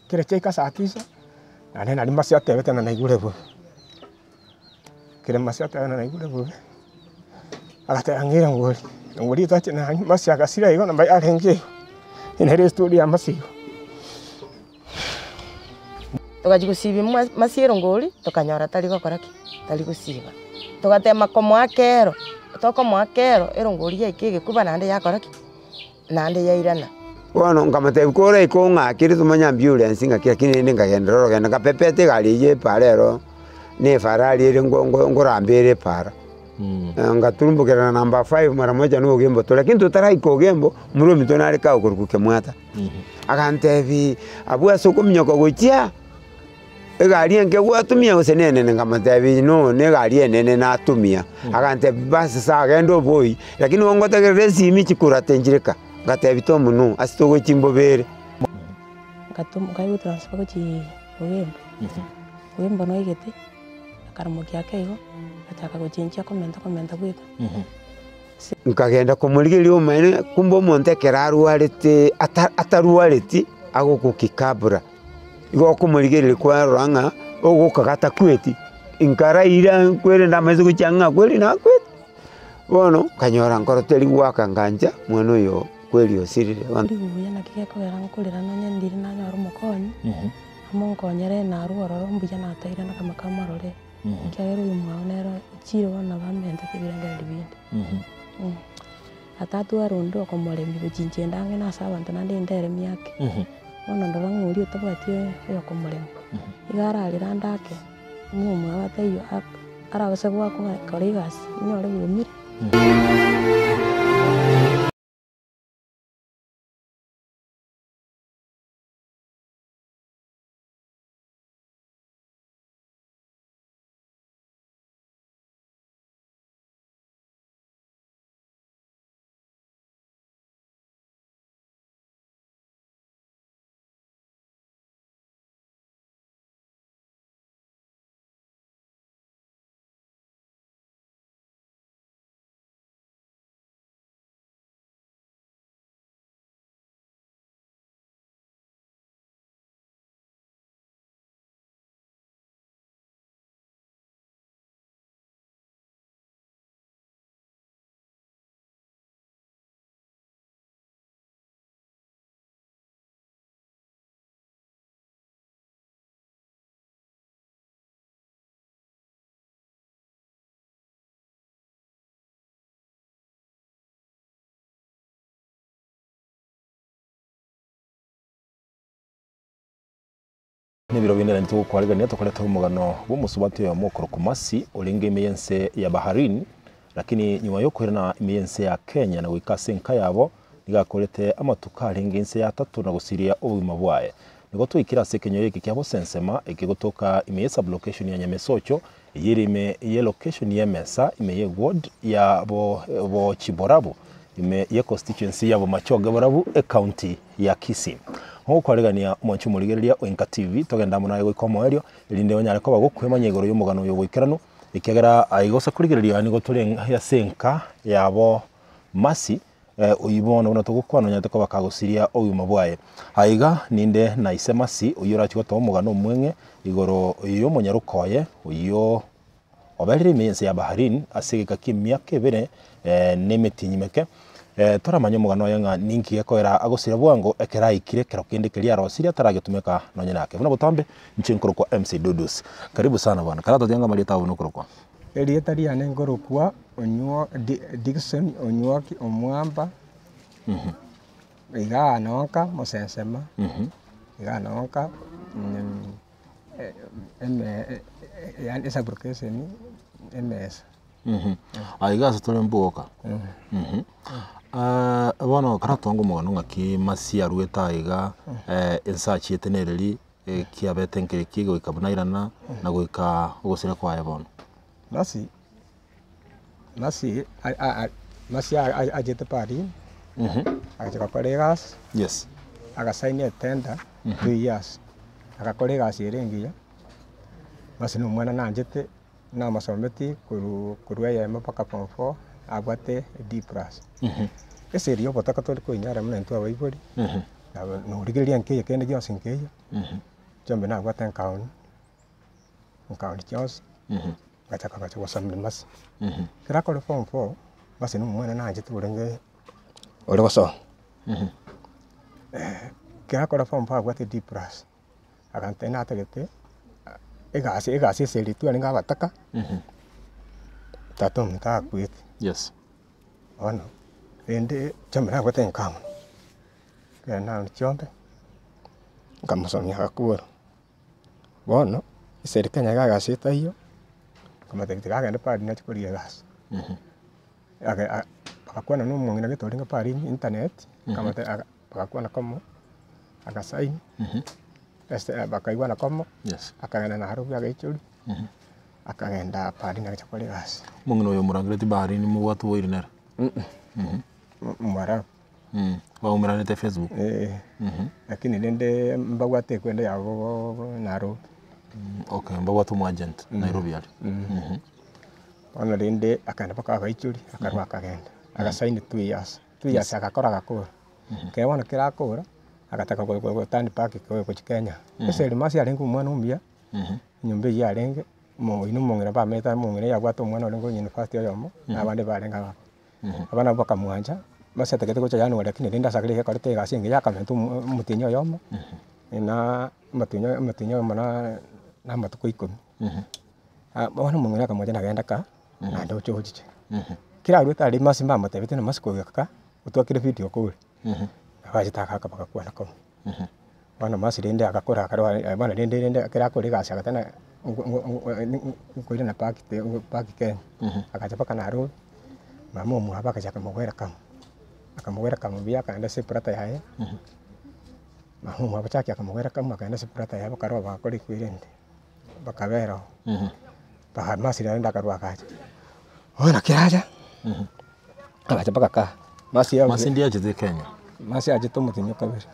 Kera chiaika saa tisa, naende nari mase atebete ng'a naigure bobe, kere mase ateba ng'a naigure bobe, agateba ng'a erongori, erongori etache nanywa, mase agasira igo nabo yarenge igo, eye nere estory ya mase igo. Togachia gosiba mwa masie erongori, tokanyora tari gokora ki? Tari gosiba. Togatema komoa kero, tokomoa kero, erongori yaika egekuba naende yakora ki? Naende yairana. Bono nkamotebia, Koraike ong'akere tomanye ambulance ng'aki lakini rende nkagenderera orogendo nkapepeta egari eyio epaara ero, na efarari ere ngo ngo ngoramba ere epaara. Ngaturumbokerana number five mara moja na ogembo tore, lakini totaraika ogembo, omorwa ominto nare kagokorokwa Kemwata. Agantebiaa, abwo ase okominyoka gochia, egari enke gwatumia gose na enene? Nkamotebia no, na egari enene natumia. Agantebia basi sawa genda oboyie, lakini igo ngotegerera esimi chikurate nchire ka. Ngatebia tomonwe ase togochia mbobere. Ngatoma nkaigwa transfer gochia Ogembo, Ogembo noigete, akaramokia ake igo, agachaka gochenchia komenta komenta bweka. Nkagenda komorigereria omonene, kumbe omonto ekero arwarete ata atarwareti agokokikabura, igo okomorigereria kwarora ng'a ogokaga atakweti, nkaraira nkwerende amaiso gochia ang'e ng'a kweri nakwete. Bono nkanyora nkoro teri goaka ngancha omwana oyo kweri osirire bono. Ribu buya naki gekogera nkorera nonye ndiri nanyora omokonyi, amonkonyere narwo ororo mbuya natairana kama kamorore. Ekiagera oyomwabo nere ochire bono nabo amentete ebirengererio binde. Atatware onde okomoremia gochinchia ende ang'e na ase abanto naende ende eremia ake. Bono ndora ng'a oria otabwati oyokomoremia, iga ararere ande ake, ng'a omwabo ataiyo arabase goakwa ng'a kora egasi, onyore bwomire. Nebiro binde naintwe togokwarigania tokorete omogano bw'omosubati oyomo okorokwa Mercy orenge ime y'ense ya Bahrain, lakini nyuma y'okoirana ime y'ense ya Kenya na goika ase enka yabo, nigo akorete amatuko arenge inse y'atato na gosiria obogima bwaye. Nigo twaikire ase ekenyoro eke kia Bosensema ekegotoka ime ye sublocation ya Nyamesocho, eyio ere ime ye location y'emesa ime ye ward ya Bochiborabu ime ye constituency ya Bomachoge Borabu ecounty ya Kisii. Ogokwaregania omwanchi omorigereria o Enka TV, togende amo naye goika omoerio, erinde onyare koba gokwemanya igoro y'omogano oyo oboikeranu, ekiagera aye gose korigereria nigo tore ase enka yabo Mercy, oyio bono buna togokwana onyarete koba kagosiria obogima bwaye. Aiga ninde na ise Mercy oyio orachi gotoa omogano omweng'e igoro y'omonyaroka oye oyio oberire ime y'ense ya Bahrain ase egeka ki'emiaka ebere na emetienyi meke, toramanye omogano oye ng'a ninki gekoera agosira bwango ekero aikire ekero kende keria arosirie ataragetumeka nonye nake. Buna botambe, inche nkorokwa MC Dudus. Karibu sana bwana. Karatotiga ng'a amarieta ao buna okorokwa. Erieta riane nkorokwa Onywo Dickson Onywoki Omwamba, igaa nonka Mosesema, igaa nonka. yaani esublocation emesa. Aye iga ase tore mboka. Bono karatonge omogano ng'aki masi aruete aiga, ense achiete nereri, ekiabete nkereki goika buna airana, na goika ogosira kwaye bono. Masi, masi masi achete Berlin, agacha gokora egasi, Yes. agasaini etender 2 years, agakora egasi ere engiya, basi na omwana nanchete, namosometie korwa korwa eyemo mpaka form four, abwate D plus. Eseri ya obotaka tori koinyara buna intwe abaibori. Nabo norigereria nkeiyo kende gionsi nkeiyo, chiombe nabwate nkaoni, nkaoni chionsi, ngachaka gocha gosomia masi. Ekero akore form four, masi na omwana naanchete orenge ore gosoma, ekero akora form four abwate D plus, agantebia natagete egasi egasi ase eritwe twarenge abataka, tata ominto akwete. Yes. Bono, rende chiombe nabwate nka mono, ekero naonia chiombe, nkamosomia agakora. Bono, eserikari nyaye egasi etaiyo, nkamotebia tiga agende pahali nachie korigia egasi. Age a bagakwana na omong'ina gete orenge pahali internet, akamotebia aga bagakwana komo, agasign, ase bakaigwana komo, Yes. akagenda Nairobi agaichoria, akagenda pahali nagochia gokora egasi. Omong'ina oyo omorangereti baharini mobwate oboiri nere? Mwarabu. Baumeranete Facebook? Eh, lakini rende mbabwate ekwende yabo Nairobi. Okay, mbabwate omo agent Nairobi aria. Bono rende akaenda mpaka agaichoria, akarwa akagenda, agasign 2 years, 2 years agakora agakora. Ekero bono kera akora, agataka go- go- go turn back gochia Kenya. Ase erimasi arenge omwana omuya, enyomba eywo yarenge, omo oywo na omong'ina bamanyete omong'ina yabwate omwana orenge o university oyomo, na abande barenge abake. Abana abwo bakamwancha, mase atagete gocha January lakini rende ase akare akorete egasi engiya akamenta omo omotienyi oyomo, na omotienyi omotienyi oyomo na na amatuko ikomi. Bono omong'ina akamwancha nagenda ka, naende oche ochiche. Kera arwete aria masi mbamotebeti ng'a masi koigeka ka, otwakire video kore, nabo achete agaka bagakwana komo. Bono masi rende agakora akarwa bono rende rende ekero akora egasi agateba ng'a nkoirana back back Kenya, agacha mpaka Nairobi, mama omwabo agacha akamowelcome, akamowelcome buya akaenda ase ebrother yaye, mama omwabo chaki akamowelcome akaenda ase ebrother yaye bakarwa bagakora ekwerende, bakabera oo, mpaka masi naende akarwa agacha. Bono ekero acha, agacha mpaka kaa, masi Masi ndiachete Kenya? Masi achete omotienyi o kabere.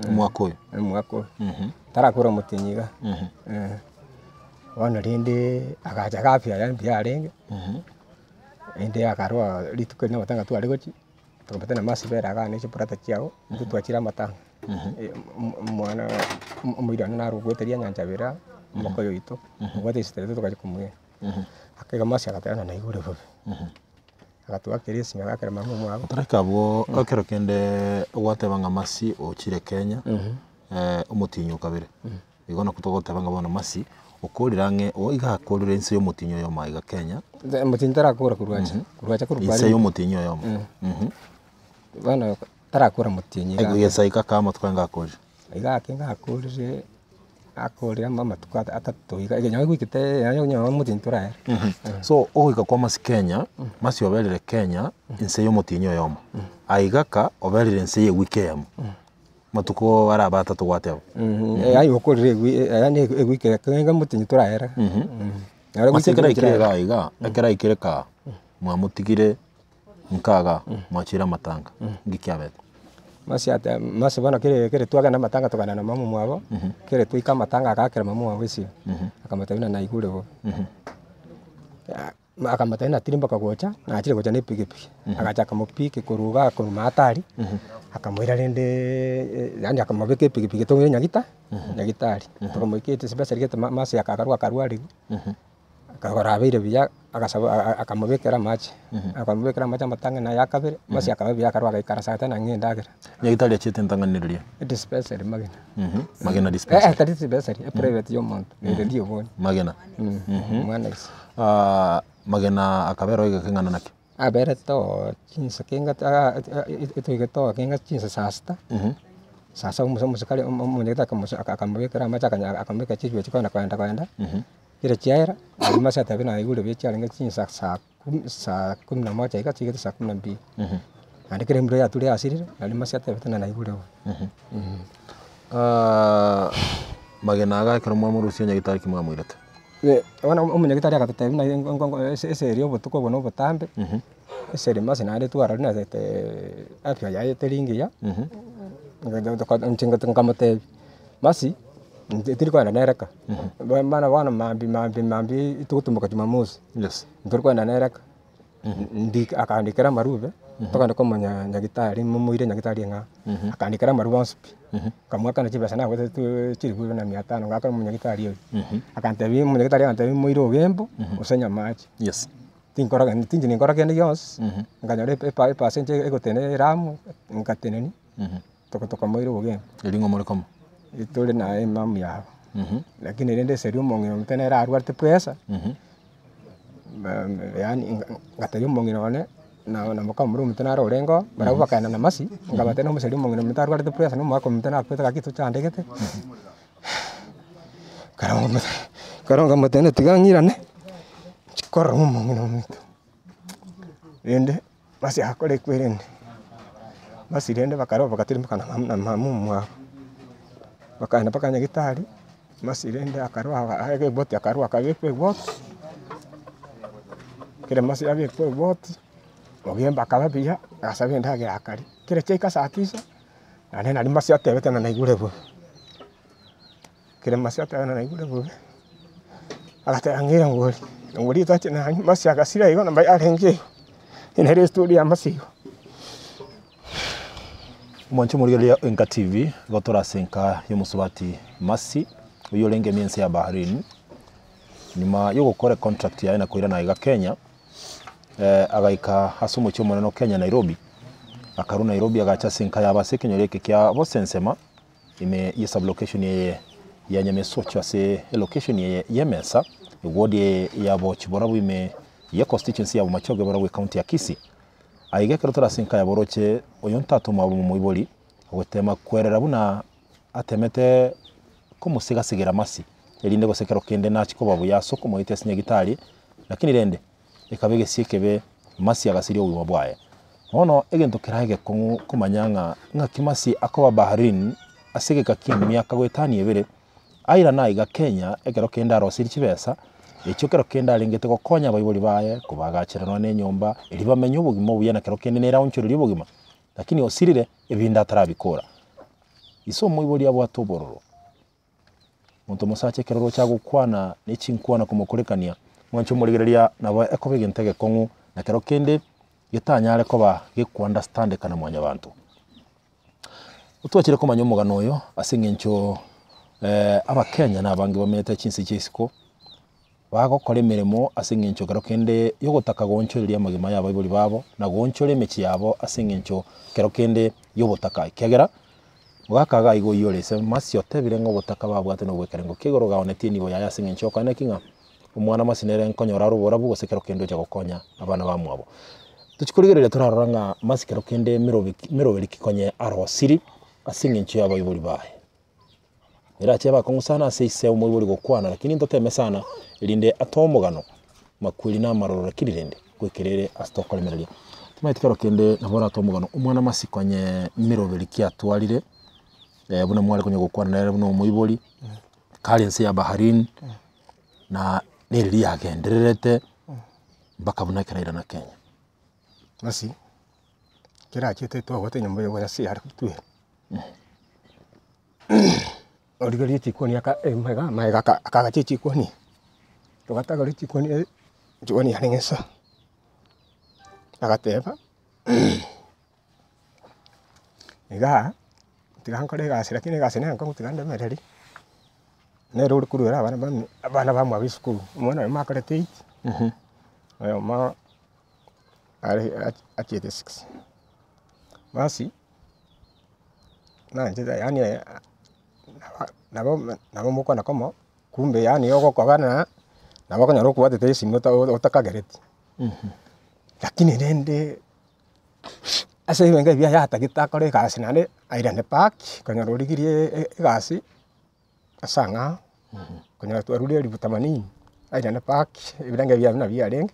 Omwaka oyo? Omwaka oyo, tarakora omotienyi iga, bono rende agacha iga afya yaye mbuya arenge, rende akarwa rituko erimo amatanga tware gochia, tokamotebia masi bera igaa na chibrother chiago, intwe twachire amatanga, omwana omoiri one naro ogweteria nyancha bera, omokoyo oito, obwate esista yaito tokachia komoira. Akaiga masi agateba ng'a naigure bobe, agatwakera esimi agakera mama omwabo. Otareke abwo ekero kende ogwateba ng'a Mercy ochire Kenya, omotienyi o kabere, igo nako togoteba ng'a bono Mercy okorire ang'e o iga akorire inse ya omotienyi oyomo aiga Kenya. Omotienyi tarakora korwa acha, korwa acha korwa Inse ya omotienyi oyomo. Bono tarakora motienyi iga. Egesaika aka amatuko anga akorire. Iga ake ngakorire, akorire amo amatuko atato iga, nonye goikete nonye omotienyi torayere. So ogoika kwa Mercy Kenya, Mercy oberire Kenya inse ya omotienyi oyomo, aiga ka oberire inse ya ewiki eyemo, amatuko arabe atato gwateba. Yaani okorire ewi yaani ewiki eke omotienyi torayera. Mercy ekero aikire igaa iga, ekero aikire kaa, mwamotigire Nkaga mwachire amatanga, nki kiabete? Masi ate masi bono kere kere twagenda amatanga tokagenda na mama omwabo, kere twaika amatanga agakera mama omwabo esimi, akamotebia buna naigure bobe. Akamotebia natirimboka gocha, nachire gocha na epikipiki, agacha akamopiki korwa igaa korwa maate aria, akamoira rendeeee yaani akamobeka epikipiki tomoire nyagita nyagitari, tokamoika dispensary gete masi akarwa akarwariwa. Akagora abeire buya, agasaba akamobekera amache, akamobekera amache amatang'ani aya akabere, masi akaba buya akarwa agaikaransa agateba nang'e endagera. Nyagetari achiete entang'ani riria? Edispensary Magena. Magena dispensary. Eh eh tari dispensary, eprivate ya omonto, ere rioboni. Magena. Omwana ise. Magena akabera oigeke ng'ana naki? Aberete oo chinsa kenga etoigete oo kenga chinsa saa sita, saa saba omosa omosikari omonyagete akamosa akamobekera amache akanya akamobekera chichuba chikogenda kogenda kogenda, kera chiaera, naende mase atebia naigure buya chiarenge chinsa saa kumi saa kumi na moja iga chiigete saa kumi na mbili. Naende kera embura yature yasirire, naende mase atebete ng'a naigure bobe. Magena iga ekero mwamorusia nyagetari ki mwamoirete? Bono omonyagitari agatotebia buna ngo ase ase eria obotuko obo na obotambe, ase eria mase naende twarorire naende afya yaye teri engiya, inche nkamotebia, masi inche tindi kogenda nere ka, bono bono mambia mambia mambia togotumboka jumamosi, Yes. ntori kogenda nere ka, ndike akandikera amarube. Togende komanya nyagitari momoire nyagitari eng'ao, akandikera amarwa bonsi pi, nkamoakana chibesa nabwate chilifu na mia tano ngakera omonyagitari oyio. Akantebia omonyagitari agantebia moire ogembo, gose nyamache. Yes. Tinkora gende tinchi ninkora kende gionsi, nkanyora epa epasi inche egotenena eramu, nkatenenia, toka tokamoira ogembo. Erio ng'o more komo? Tore naye emamu yabo, lakini rende ase erio omong'ina omonto nere arwarete pressure, yaani ngatebia omong'ina one, na na moka omoro ominto naro orenge oo, barabwo bakaenda na masi, nkabatebia na omoseri omong'ina ominto arwarete pressure na omogaka ominto nakwete gaki tochandegete, ekero nkamotebia tiga ng'irane, nchie korora omong'ina ominto, rende masi agakora ekwerende, masi rende bakarwa bagatirimboka na mama na mama omwabo, bakaenda mpaka nyagetari, masi rende akarwa aga egoti akarwa akabekwa egoti, ekero masi abekwa egoti, ogemba akaba buya, agasaba endagera akaria, kera chiaika saa tisa, naende nari masi atebete ng'a naigure bobe. Ekero masi atebete ng'a naigure bobe, agateba ng'a erongori, erongori etache nanywa, masi agasira igo nabo yarenge igo, eye nere estory ya masi igo. Omwancho omorigereria o Enka TV, igo tore ase enka y'omosubati Mercy, oyio orenge ime ense ya Bahrain, nyuma yogokora econtract yaye na koirana aiga Kenya, agaika ase omochie omonene o Kenya Nairobi, akarwa Nairobi agacha ase enka yabo ase ekenyoro eke kia Bosensema, ime ye sublocation eye ya Nyamesocho ase elocation eye y'emesa, eward eye ya Bochiborabu ime ye constituency ya Bomachoge Borabu ecounty ya Kisii. Aiga ekero tore ase enka yabo oroche oyo ntata omwabo omoibori, ogotema kwerera buna atemete komosigasigera masi, erinde gose ekero kende nachie koba buya ase okomoetia ase nyagitari, lakini rende ekaba egesio ekebe masi agasiria obogima bwaye. Bono egento kera egekong'u komanya ng'a ng'aki masi akoba Bahrain ase egeka kia emiaka goetania ebere, Airane aiga Kenya ekero kende arosirie chibesa, echio kero kende arengete gokonya abaibori baye, kobagachera nonya na enyomba, erio bamenye obogima obuya na kero kende nere aonchorerie obogima, lakini osirire ebinde atarabikora. Ise omoibori abwate obororo, monto omosacha ekero oroche agokwana ne chinkwana komokorekania, mwanche omorigereria nabo ekoba egento egekong'u na kero kende getanyare koba gekounderstandeka na mwanyabanto. Twachire komanya omogano oyo ase eng'encho abakenya na abange bamenyete chinse chia isiko, bagokora emeremo ase eng'encho ekero kende yogotaka goonchoreria amagima ya abaibori babo, na goonchora emechie yabo ase eng'encho ekero kende ya obotaka ekiagera, mogaka iga iga oyio ore ase masi otebire ng'a obotaka babwate na obwekerengo ki igoro gaonetie enibo yaye ase eng'encho yokoena ki ng'a omwana masi nere nkonyora are oborabu gose ekero kende ocha gokonya abana bamwabo. Tochi korigereria torarora ng'a masi kero kende merobeki meroberi ki konye arosiri ase eng'encho ya abaibori baye. Erache ebe akong'u sana ase ise omoibori gokwana lakini ntoteme sana erinde atoe omogano makweri na amaroro lakini rende goikerere ase tokoremereria. Timanyeti kero kende nabo oratoe omogano omwana masi konye meroberi ki atwarire buna mware konya gokwana nere buna omoibori, kare ense ya Bahrain, na nereri yagendererete mpaka buna ekero airana Kenya. Basi, ekero achete twabwate enyomba ya ase yare gotwera, origererie echikoni aka emaiga amaiga aka akagacha echikoni, togatagora echikoni eye, echikoni yarenge nsa, agateba igaa, tiga nkore egasi lakini egasi nere enkong'u tiga ndemererie, nere ore koruera abana bami abana bamwabo esukuru, omwana oyomo akorete eight, oyomo are achiete six. Basi, nanchete yaani nabo nabo mokwana komo, kumbe yaani ogokogana, nabo okonyora okobwatete esimi ota otakagereti. Lakini rende. Ase ebirengo ebi ayatagete akore egasi naende airane back, konyora origirie egasi ase ang'ao, konyora twarure elifu themanini, airane back, ebirengo ebi buna biarenge,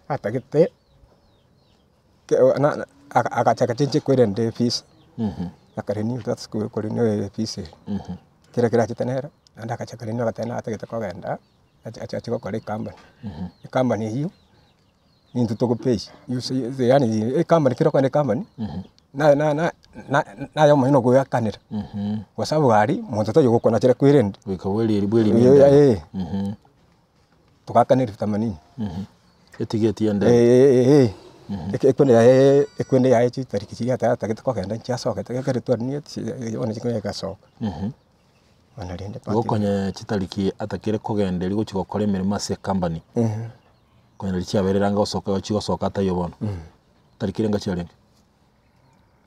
atagete ke na na agachaka chinche kwerenda efees, akarenew that's korenew efees eria, kera kerachete nere, naende agachaka renew agateba natagete kogenda, achi achi gokora ecompany, ecompany eywo. Nintwe togopay yaani ecompany kera okogenda ecompany, na- na- na- na- naye omonyene ogoeakanera, kwa sababu aria monto taiyo ogokonachera kwerende. Goika bwerieri bwerieri endani. Togakana elfu themanini. Etigeti endani. Eh. Eke ekwende yaye ekwende yaye chitariki chiria atari atagete kogenda nchiasogete ekero twarinia bono chikonyora egasoka. Bono rende Igo konye chitariki atakire kogenda erio gochia gokora emeremo ase ecompany, konya riria chiaberire ange gosoka igo chigosoka ataiyo bono, tariki erenga chiarenge?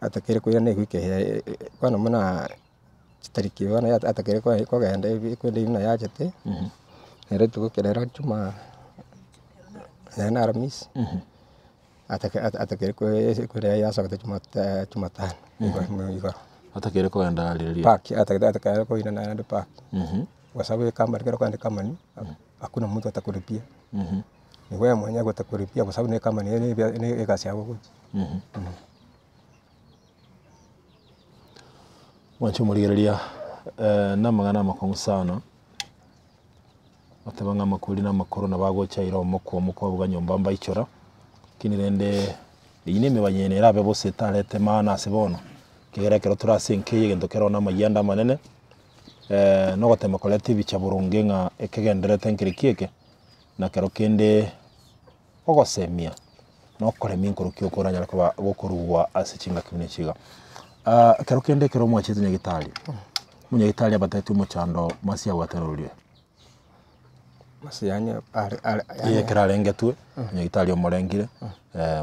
Atakire koirana ewiki eye bono buna chitariki bono atakire kogenda ekwende buna yachete, nere rituko ki rero jumaa, nere na aramisi, atakire ekwende yaye yasogete jumatano igoro. Atakire kogenda riria. Park atagete koirana naende park, kwa sababu ecompany ekero okogenda ecompany, hakuna mtu atakulipia. Ni wewe mwenyewe otakulipia kwa sababu ne ecompany ere ne egasi yago ogochia. Mwanche omorigereria namang'ana amakong'u sana, oteba ng'a amakori na amakoro nabo agocha aire omokwa omokwa abuga nyomba mbaichora, lakini rende eywo na emebanyeno erabe bosa etarete maana ase bono, ekiagera ekero tore ase enka eye egento kero na amayianda amanene, nogotema koreta ebicha boronge ng'a ekegendererete nkereki eke, na kero kende ogosemia na okoremia nkorokia oko oranyare koba gokorugwa ase chingaki buna echi iga. Ekero kende ekero mwachete nyagetari, omonyagitari abatetie omochando masi abwate rorio. Masi yaani are are Eye ekero arengetwe, nyagitari omorengire,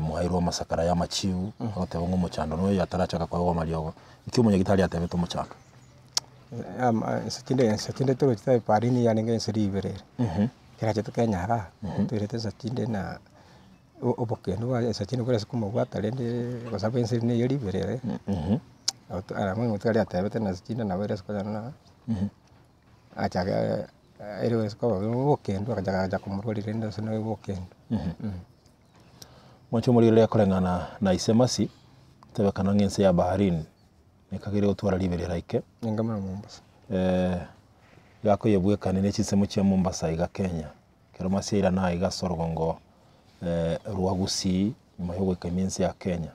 mwairwe amasakara ya amachiu, agoteba ng'a omochando noyo atarachaka koegwa amariogo. Nki omonyagitari atebete omochando? Ense chinde ense chinde torochi tari parini yarenge ense ribere ere, ekero achete Kenya igaa, toirete ense chinde na obokendu bwaye ense chinde bore ase komobwata rende kwa sababu ense eri neye ribere ere, omotwari atebete na ense chinde nabo ere ase konyora ng'a achake ere ase koba obokendu agachaka agacha komorwaria rende ase na obokendu. Mwanche omorigereria koreng'ana na ise Mercy, tebekana ng'a ense ya Bahrain. Ekagera gotwara riberera ike. Ninga buna Mombasa. Gakoyebwekania ne chinsemo chia Mombasa iga Kenya. Ekero masiairana aiga ase orogongo rwa Gusii nyuma ya ogoika ime ense ya Kenya.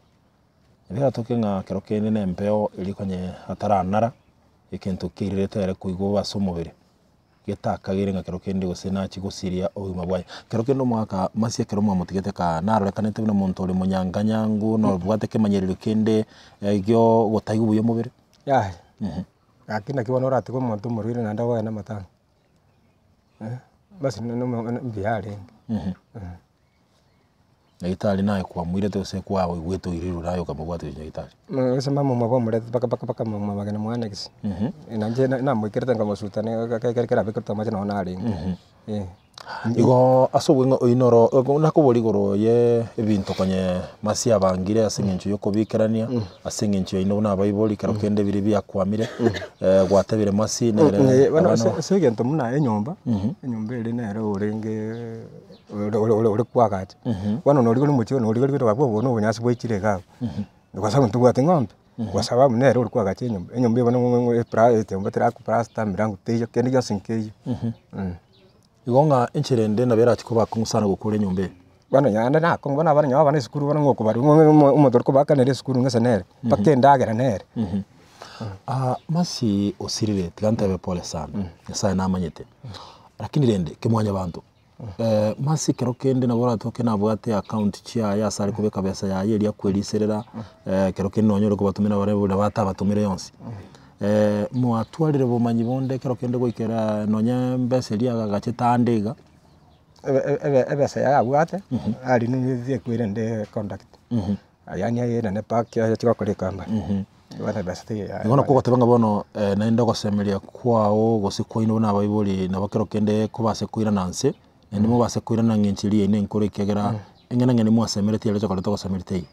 Ebiatoke ng'a ekero kende na embeo eria konye ataranara, egento kiairerete ere koigwa ase omobere. Getakagere ng'a kero kende gose nachie gosiria obogima bwaye. Kero kende omogaka masia ekero mwamotigete kaa narorekanete buna omonto ore monyanganyangu na obwate ekemanyererio kende gio ogotaigwa buya omobere. Yaya, gaki naki bono oratige omonto omorwaire naende ogende amatanga basi mbuya arenge. Nyagetari naye kwamoirete gose kwaigwete oirirwe naye okamobwata gochia nyagetari? Ase mama omwabo omorete mpaka mpaka mpaka magena mwane gose, nainche namoikerete nkamosuta ekero abekerete amache nonye narenge eh. Igo ase obong'e oyio noro nakoboria igoro ye ebinto konye masi abangire ase eng'encho ya okobikerania, ase eng'encho yaino buna abaibori ekero kende biria biakwamire, gwatebire masi nere Bono abana ase ase egento buna enyomba, enyomba ere nere orenge. Ore kwagacha, bono norigereria omochie oyo norigereria rogoro abwo obwo na obonyansi bwaichire iga abwo, kwa sababu ntobwati ng'ombe, kwa sababu nere ore kwagacha enyomba, enyomba eye bono enyomba terakoplasta milango teiyo kende gionsi nkeiyo. Igo ng'a enchera ende nabo erachi koba akong'u sana gokora enyomba eye. Bono naende nakong'u bono abana nabo abana esukuru bono ng'a okobarwa ng'a omonto ore kobaakanera esukuru ng'ase nere, mpaka endagera nere. Mercy osirire tiga ntebe pole sana, Nyasaye namanyete, lakini rende kemwanyabanto. Mercy ekero kende nabo oratoke nabwate account chiaye ase are kobeka besa yaye eria akweriserera, ekero kende nonye ore kobatomera bare buna batabatomire yonsi. Mwatwarire bomanyi bonde ekero kende goikera nonye mbesa eria agagachete ande iga. Ebe- ebe- ebesa yaye abwate, aria nigo ekwerende conduct. Yaani airane back ache gokora ecompany, bono ebesa teiyo yaye. Igo nakwo ogoteba ng'a bono naende ogosemeria kwao gose kwaino buna abaibori nabo kero kende kobase koirana nse, naende mobase koirana ng'a enchera eye nenkoro ekiagera eng'ana ng'a nimwasemeretie aria tokoreta ogosemeria teiyo.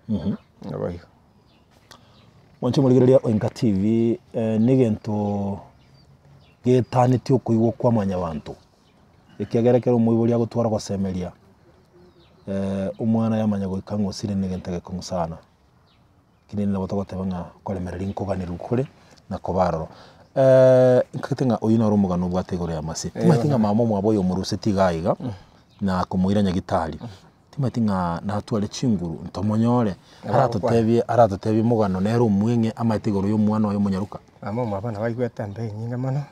Nabo igo. Mwanche omorigereria o Enka TV, na egento getanetie okoigwa kwa mwanyabanto, ekiagera ekero omoibori agotwara ogosemeria. Omwana yamanya goika ng'a osire na egento egekong'u sana, lakini nabo togoteba ng'a koremereria nkoganerwa kore na koba aroro. Nkagete ng'a oyio noro omogano obwate igoro ya mase, timanyeti ng'a mama omwabo oyo omoruseti iga iga, na komoira nyagitari, timanyeti ng'a natware chinguru ntomonyore, aratotebie aratotebie omogano nere omweng'e amaete igoro ya omwana oye omonyaroka. Mama omwabo nabo aigwete embe enyinge mono,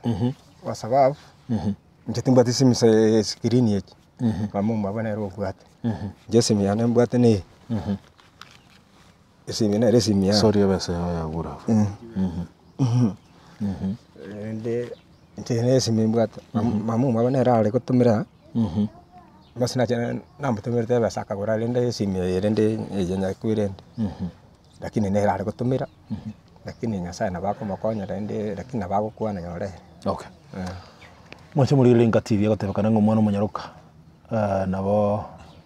kwa sababu, inche timbwati simu screen echi. Mama omwabo nere obwate. Inche esimi yane mbwate na eye, esimi nere esimi yane. Sorry ebesa yao yagure abwo. Rende inche na esimi mbwate, mama omwabo nere are gotomera, basi nache namotomerete ebesa akagora rende esimi eye rende eye nyakoirende. Lakini nere are gotomera, lakini Nyasaye nabo akomokonya rende lakini nabo agokwana nyore ere. Okay. Mwanche morigereria Enka TV egotebekana ng'a omwana omonyaroka nabo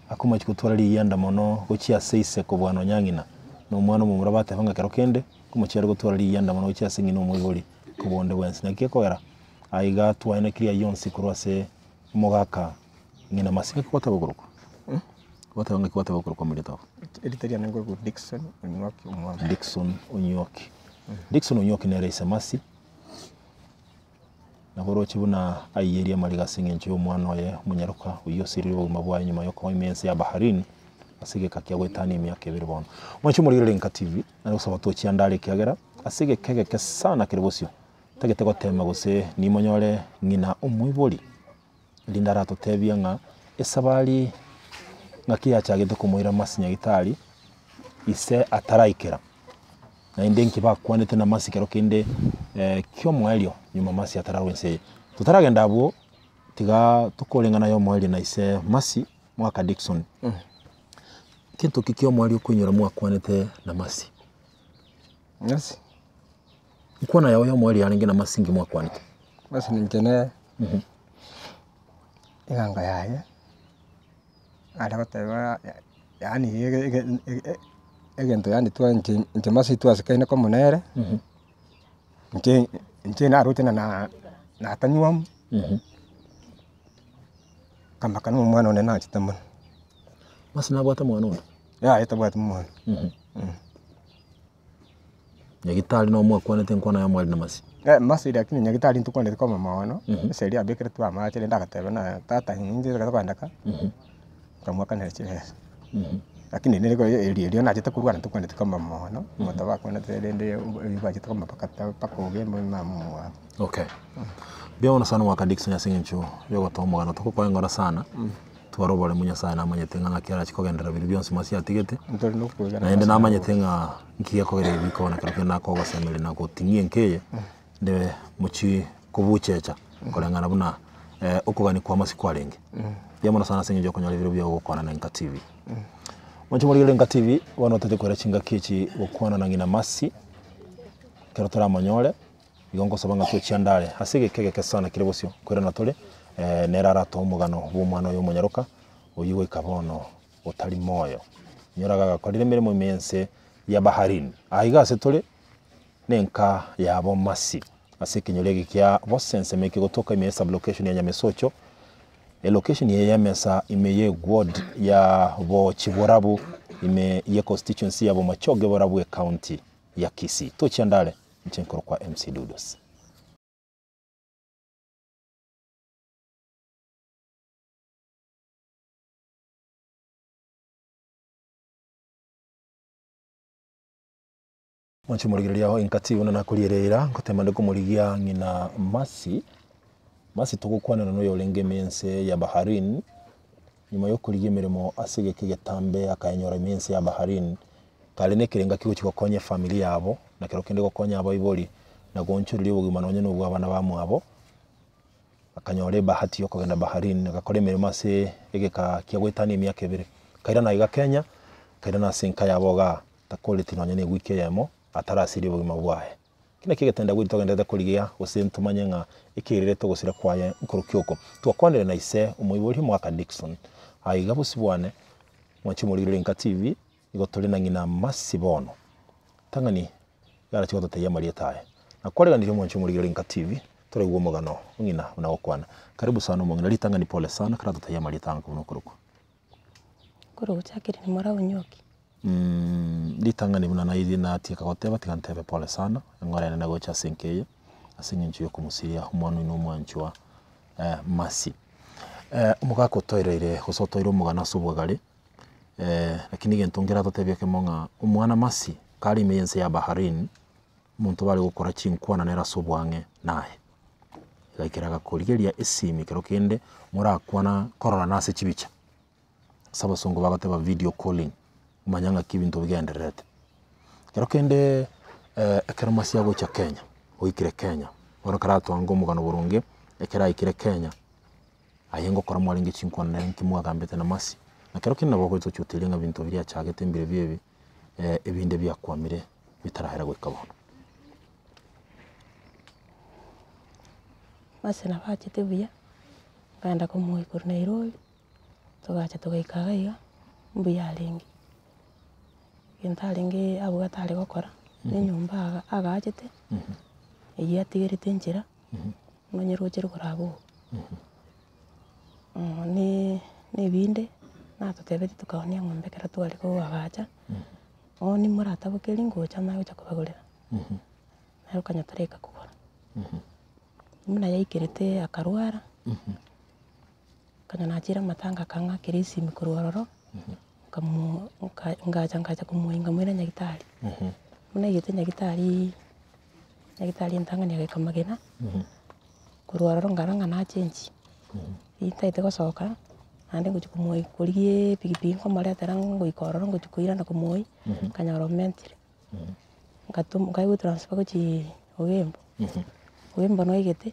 akomochia gotwara riyianda mono gochia ase ise kobua nonya ng'ina, na omwana omomura bateba ng'a kero kende omochie are gotwara riyianda mono gochia ase ng'ina omoibori kobua onde bwensi. Naki gekogera aiga twaenekirie ayio onsi korwa ase omogaka ng'ina Masika ki gwateba okorokwa? Gwateba ng'aki gwateba okorokwa omorito obo? Erita riane nkorokwa Dickson Onywoki Omwami. Dickson Onywoki. Dickson Onywoki nere ise Mercy. Nabo oroche buna aiyerie amariga ase engencho y'omwana oye omonyaroka, oyio osirire obogima bwaye nyuma y'okoba ime y'ense ya Baharini ase egeka kia goetania emiaka ebere bono. Mwanche omorigereria Enka TV, nare gosaba tochia ande are ekiagera ase egeka egeke sana kere bosio, ntagete gotema gose nimonyore ng'ina omoibori, erinde aratotebie ng'a esabari ng'aki yachagete komoira masi nyagetari, ise ataraikera. Naende inki bakwanete na Mercy kero kende kiomoerio nyuma Mercy atararwa ense eye. Totaragenda abwo tiga tokore eng'ana ya omoerio na ise Mercy mwaka Dickson. Kento ki kiomoerio okoinyora mwakwanete na Mercy? Mercy. Nkwana yao ya omoerio yarenge na Mercy inki mwakwanete? Mercy ninche nere, eganga yaye. Are goteba yaani egento yaani twa inche inche masi twasikaine komo nere, inche inche naroche na na natanywa nkamaka na omwana one nachete mono. Masi nabwate omwana onde? Yaya tabwati mwana. Nyagetari nabo mwakwanete enkwana ya mwari na masi. Masi lakini nyagetari ntokwaneti koma mono, ase eria abekeretwe amache rende agateba na tata inche ekero kwandeka, nkamwakanera chibesa. Lakini nigo erio erio nachete korwara ntokwaneti koma mono, omonto bakwanete rende bachete koma mpaka ta mpaka ogembe mama omwabo. Okay. Mbuya mono sana omwaka Dickson ase eng'encho ya ogotoa omogano togokoa eng'ora sana, tware oboremu Nyasaye namanyete ng'a ng'aki arache kogenderera biria bionsi masi atigete, Ntori na okwegena naende ase namanyete ng'a nki gekogera ebi bikobana kero kende nakogosemeria na goting'ia enka eye, nde mochie kobuchecha koreng'ana buna okogania kwa masi kwarenge. Mbuya mono sana ase eng'encho ya okonyora ebiro bia ogokwana na Enka TV. Mwanche morigererie Enka TV, bono toche koira chingaki echi gokwana na ng'ina Mercy, ekero toramonyore. Igo ngosaba ng'a tochiandare ase egeka egeke sana kere bosio, nkoirana tore, nere aratoe omogano bw'omwana oye omonyaroka, oyio goika bono otari moyo. Inyora iga agakorire emeremo ime y'ense ya Baharini. Aiga ase tore, nenka yabo Mercy, ase ekenyoro eke kia Bosenseme ekegotoka ime ye sublocation ya Nyamesocho, elocation eye y'emesa ime ye ward ya Bochiborabu ime ye constituency ya Bomachoge Borabu ecounty ya Kisii. Tochiandare. Inche nkorokwa MC Dudos. Mwanche morigereria ao engati buna nakoriereira ngotema nde komorigia ng'ina Mercy. Mercy togokwanera noyo orenge ime ense ya Bahrain, nyuma yokorigia emeremo ase egeka egetambe akayenyora ime ense ya Bahrain. Kare nekerengo kigochia gokonya efamiri yabo, na kero kende gokonya abaibori, na goonchoreria obogima nonye na obwa abana bamwabo, akanyora ebahati ya okogenda Bahrain, agakora emeremo ase egeka kia goetania emiaka ebere. Akairana aiga Kenya, akairana ase enka yabo igaa, takoreti nonye na ewiki eyemo, atarasirie obogima bwaye. Eki nakio egetenda gweito togenderete korigia, gose ntomanye ng'a ekererete ogosira kwaye nkorokia oko. Twakwanire na ise omoibori omogaka Dickson, aiga bosio bwane, mwanche morigererie Enka TV, Igo tore na ng'ina Mercy bono. Tang'ani garache gototebia amarieta aye. Nakwareganirie omwanchi omorigereria Enka TV, toraigwe omogano o ng'ina buna agokwana. Karibu sana omong'ina, ritang'ani pole sana karatotebie amarieta ango buna okorokwa. Nkorokwa Jacqueline Mora Onyoki. Ritang'ani buna nairi natieka goteba tiga ntebe pole sana, eng'ora ere nagocha ase enka eye, ase eng'encho ya okomosiria omwana oino omwanchwa Mercy. Omogaka otoereire gose otoire omogano ase obwagare. Lakini egento nkeratotebie ekemo ng'a omwana Mercy kare ime y'ense ya Bahrain, omonto bare gokora chinkwana nere ase obwang'e naye. Egaikera agakorigeria esimi ekero kende morakwana kororana ase chibicha, ase abasongo bagoteba video calling, omanye ng'aki ebinto bigendererete. Ekero kende ekero Masii agocha Kenya, oikire Kenya, bono karatwange omogano boronge, ekero aikire Kenya, aye ngokora mwarenge chinkwana nere nki mwagambete na Mercy, na kero kende nabo ogocha ochoteria ng'a ebinto biria achagete mbirobio ebi, ebinde biakwamire bitarahera goika bono. Mercy nabo achete buya, nkaenda komoa korwa Nairobi, togacha togaika iga iga, mbuya arenge. Egento arenge abwate are gokora, na enyomba aga agaachete, eywo atigerete enchera, omanye roche rogoro abwo igo. Na ebinde, natotebeti tokaonia eng'ombe ekero tware koagacha, bono moratabokerie ngocha manye gocha kobagorera, nere okanya tareka kogora. Buna yaikerete akarwara, konya nachire amatanga akang'akera esimi korwa ororo, nkamu nka ngacha ngacha komoinga nkamoira nyagetari, buna aigete nyagetariii, nyagetari entang'ani agaika magena, korwa ororo nkarora ng'a nachenchi, riria ntagete gosoka, naende ngochia komoi korigia epikipiki nkomoretera ngoika ororo ngochia koirana komoi, nkanyora omentire. Ngatoma nkaigwa etransfer gochia Ogembo, Ogembo noigete,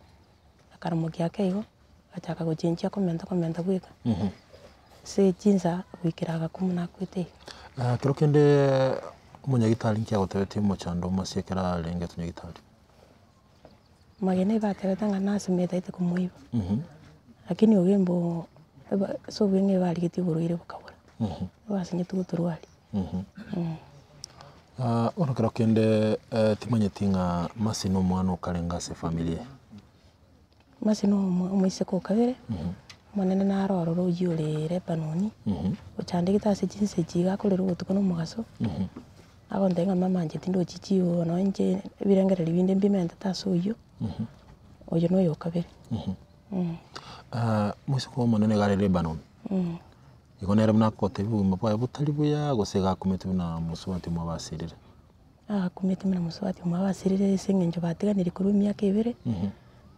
akaramokia ake igo, agachaka gochenchia komenta komenta bweka, ase chinsa goikera agakwa buna akwete iga. Ekero kende omonyagitari nki agotebetie omochando omosio ekero arengetwe nyagitari? Magena ebatebete ng'a nase metaete komoiba, lakini Ogembo eba ase obweng'e ebarigetie oborwaire bokabora, ebasinyete gotorwaria. Bono kero kende timanyeti ng'a Mercy na omwana okarenge ase efamiri eye. Mercy na omo- omoiseke o kabere, omonene naro ororo oyio ore Lebanon, ochandegete ase chinsa echi iga akorera obotuko na omogaso, agontebia ng'a mama inche tindochi chigo nonye inche ebirengererio binde mbimentete ase oyio, oyo na oyo o kabere. Moiseke omonene iga are Lebanon. Igo nere buna akotebia obogima bwaye botari buya, gose iga akumeti buna mosubati omwabo asirire. Akumeti buna mosubati omwabo asirire ase eng'encho batiganire korwa emiaka ebere,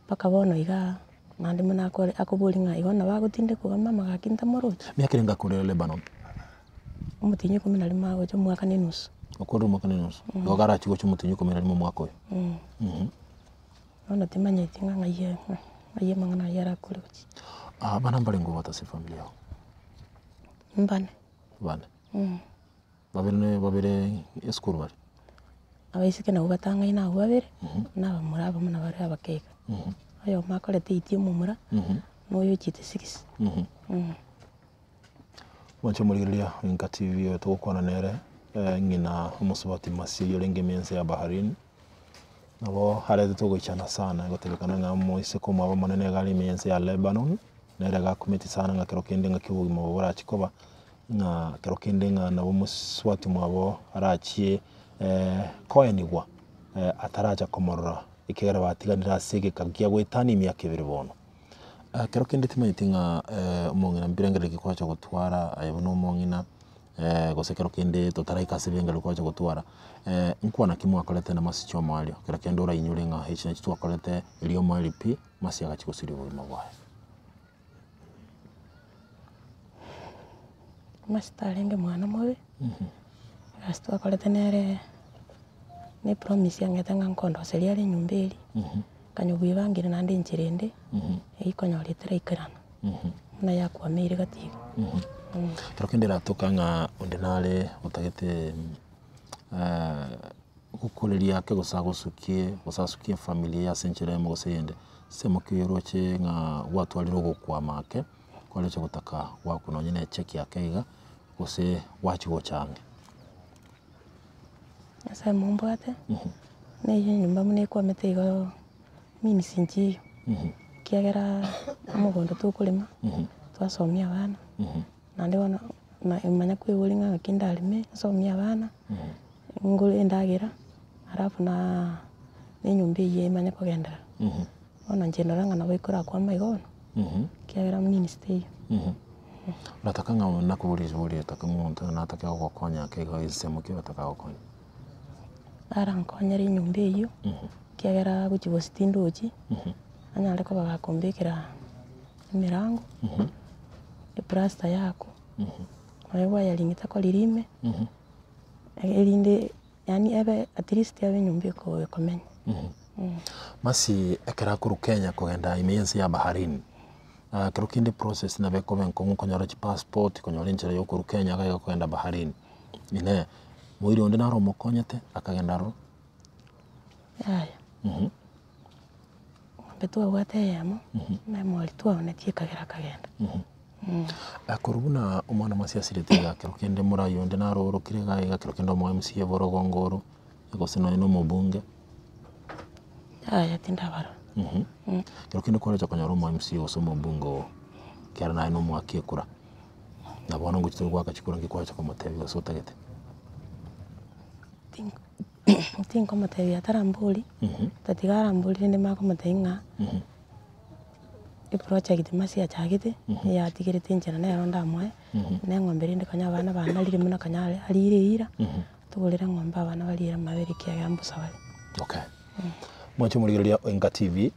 mpaka bono igaa naende buna akore akoboria ng'a igo nabo agotindekwa iga mama gaki ntamorochi. Miaka erenge akorire Lebanon? Omotienyi ikomi na rimo agocha omwaka na enusu. Okorire omwaka na enusu, igo karachie gocha omotienyi ikomi na rimo omwaka oyo. Bono timanyeti ng'a ng'ai ng'ai amang'ana ayio arakore gochia. Abana mbarenge obwate ase efamiri yao? Mbane. Bane? Babere ne babere esukuru bare? Abaiseke nabwo batang'aine abwo babere, na abamura abamo nabo bare abake iga. Oyomo akorete eight omomura, na oyo ochiete six. Mwanche omorigereria Inka TV oyo togokwana nere ng'ina omosubati Masii orenge ime ense ya Bahrain, nabo aretete ogoichana sana egotebekana ng'a omoiseke omwabo omonene iga are ime y'ense ya Lebanon, nere iga akumeti sana ng'a kero kende ng'aki obogima obo borachi koba, ng'a kero kende ng'a nabo omosubati omwabo arachie koenigwa ataracha komorora ekiagera batiganire ase egeka kia goetania emiaka ebere bono. Ekero kende timanyeti ng'a omong'ina mbirengererio ki kwacha gotwara aye buna omong'ina gose ekero kende totaraika ase ebirengererio kwacha gotwara, nkwana ki mwakorete na masiche omoerio? Ekero kende orainyore ng'a echi nachi twakorete erio omoerio pi, masi agachia gosiria obogima bwaye. Masi tarenge mwana mobe, egasi twakorete nere, ne epromise ang'ete ng'a nkondoseria are enyomba eria, nkanywa bwebangire naende enchera ende, eywo konyora etaraikerana, buna yakwameire gati iga. Ekero kende eratoka ng'a onde nare otagete gokoreria ake gose agosukie, gose asukie efamiri eye ase enchera eyemo gose eyende, ensemo ki oroche ng'a gwatwarire ogokwama ake, kwareche gotaka goakwa nonye na echeki ake iga, gose gwachia gocha ang'e. Nyasaye mombwate, na eywo enyomba buna ekwamete igo means nchiyo, ekiagera omogondo tokorema, twasomia abana, naende bono na manya kweboria ng'a naki ndareme nsomie abana, ngore endagera, alafu na na enyomba eywo emanye kogenderera. Bono inche ndora ng'a nabo ekorakwama igo bono, ekiagera means teiyo. Nataka ng'a nakoboria riborio otake omonto natake gogokonya ake igo ensemo ki oratake agokonye? Arankonyere enyomba eywo, ekiagera gochia gose tindochi. Anyare koba gakombekera emerango, eplaster yakwa, nonya wiring takorire ime, erinde yaani ebe at least ebe enyomba eko ekomenya. Mercy ekero akorwa Kenya kogenda ime y'ense ya Bahrain, ekero kende process nabo ekoba enkong'u konyora chipassport, konyora enchera ya okorwa Kenya iga iga kogenda Bahrain. Inee, moiri onde naro omokonyete akagenda aroro? Yaya. Ng'ombe twabwate eyemo, na emori twaonetie ekagera akagenda. Korwa buna omwana omosio asirete iga kero kende morai onde naro orokire iga iga kero kende omo MCA borogongo oro, gose nonye na omobunge. Yaya tindabarora. Kero kende kwarecha konyora omo MCA gose omobunge oo, ekero naye na omoaki ekura, na bono ngochia tore goaka chikura nki kwarecha komotebia gose otagete. Tinkomotebia atarambori, tatiga arambori rende manye komotebia ng'a eproject masi achagete, eyatigerete enchera nero ndamoe, na eng'ombe rende konya abana banarire buna konya are arire eira, togorere eng'ombe abana bariere amabere ekiagera mbosa bare. Okay. Mwanche omorigereria o Enka TV,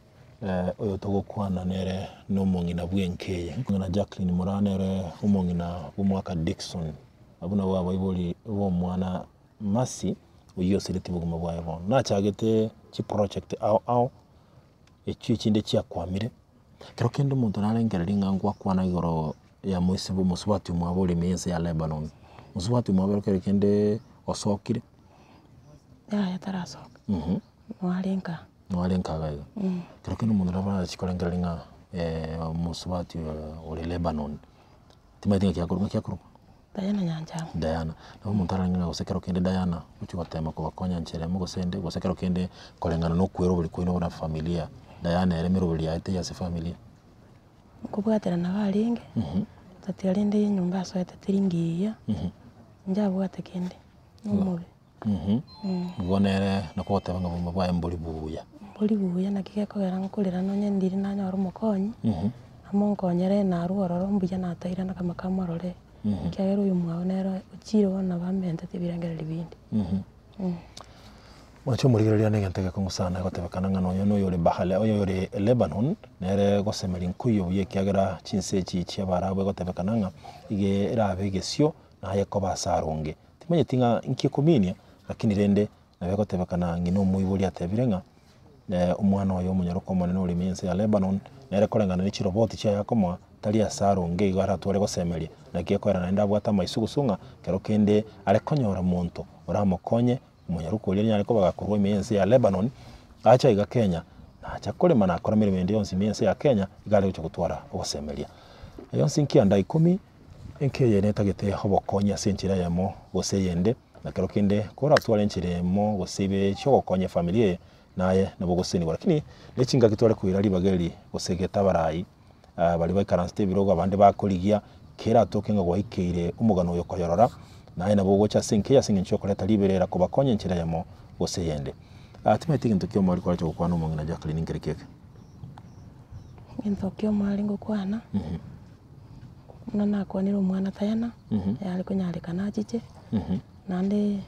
oyo togokwana nere na omong'ina bw'enka eye, ng'ina Jacqueline Moraa nere omong'ina bw'omwaka Dickson, abwo nabwo abaibori b'omwana Mercy oyio osiretie obogima bwaye bono. Nachagete chiproject ao ao, echio echinde chiakwamire, ekero kende omonto narengereria ng'a ngwakwana igoro ya moise mosubati omwabo ore ime y'ense ya Lebanon. Mosubati omwabo ere kero kende osokire. Yaya tarasoka, noare nka. Noare nka iga iga. Ekero kende omonto nabo arachi korengereria ng'a omosubati oyo ore Lebanon, timanyeti ng'aki akorokwa, ng'aki akorokwa? Diana Nyanchama. Diana, nabo omonto arenge ng'a gose ekero kende Diana, ochia gotema kobakonya nchera emo gose ende, gose ekero kende koreng'ana na okwera obori kwaino buna familia, Diana ere emeroberi yaye teiyo ase efamilia. Nkobwaterana barenge, tatiga rende enyomba asoete teri ngiya, inche abwate kende, na omobe. Igo nere nakwo ogoteba ng'a obogima bwaye mbori buya. Mbori buya naki gekogera nkorera nonye ndiri nanyora omokonyi, amonkonyere narwa ororo mbuya natairana kama kamorore, ekiagera oyo omwabo nere ochire bono nabo amentete ebirengererio binde. Mwanche omorigereria na egento egekong'u sana egotebekana ng'a nonya na oyore Bahale oyore Lebanon, nere gosemeria nkoiyo buya ekiagera chinse echi chia abaarabu egotebekana ng'a iga erabe egesio naye koba ase aronge. Timanyeti ng'a inki ekominia, lakini rende nabo egotebekana ng'ina omoibori atebire ng'a omwana oye omonyaroka omonene ore ime y'ense ya Lebanon, nere koreng'ana ne chiroboti chiaye akomoa, tari ase aronge igo aratware gosemeria, naki ekoera naende abwate amaisugusu ng'a kero kende are konyora monto oramokonye, omonyaroka oria nanyare koba gakorwa ime y'ense ya Lebanon, acha iga Kenya, nacha korema nakora emeremo ende yonsi ime y'ense ya Kenya, iga are gocha gotwara ogosemeria. Yonsi nkianda ikomi. Enka eye netagete obokonyi ase enchera eyemo gose eyende, na kero kende koratware enchera eyemo gose ibere chiogokonya efamiri eye, naye nabo ogosesenigwa. Lakini ne chingaki tware koira ribaga eri gose getabarai, baria baikaransete ebirogo abande bakorigia, keratoke ng'a gwaikeire omogano oyo koyorora, naye nabo ogocha ase enka eye ase eng'encho yokoreta riberera kobakonya enchera eyemo gose eyende. Timanyeti egento kia omwari korache gokwana omong'ina Jacqueline nkere kieke. Egento kia omwari ngokwana. Buna nakwanire omwana tayana, yare konyarekana achiche, naende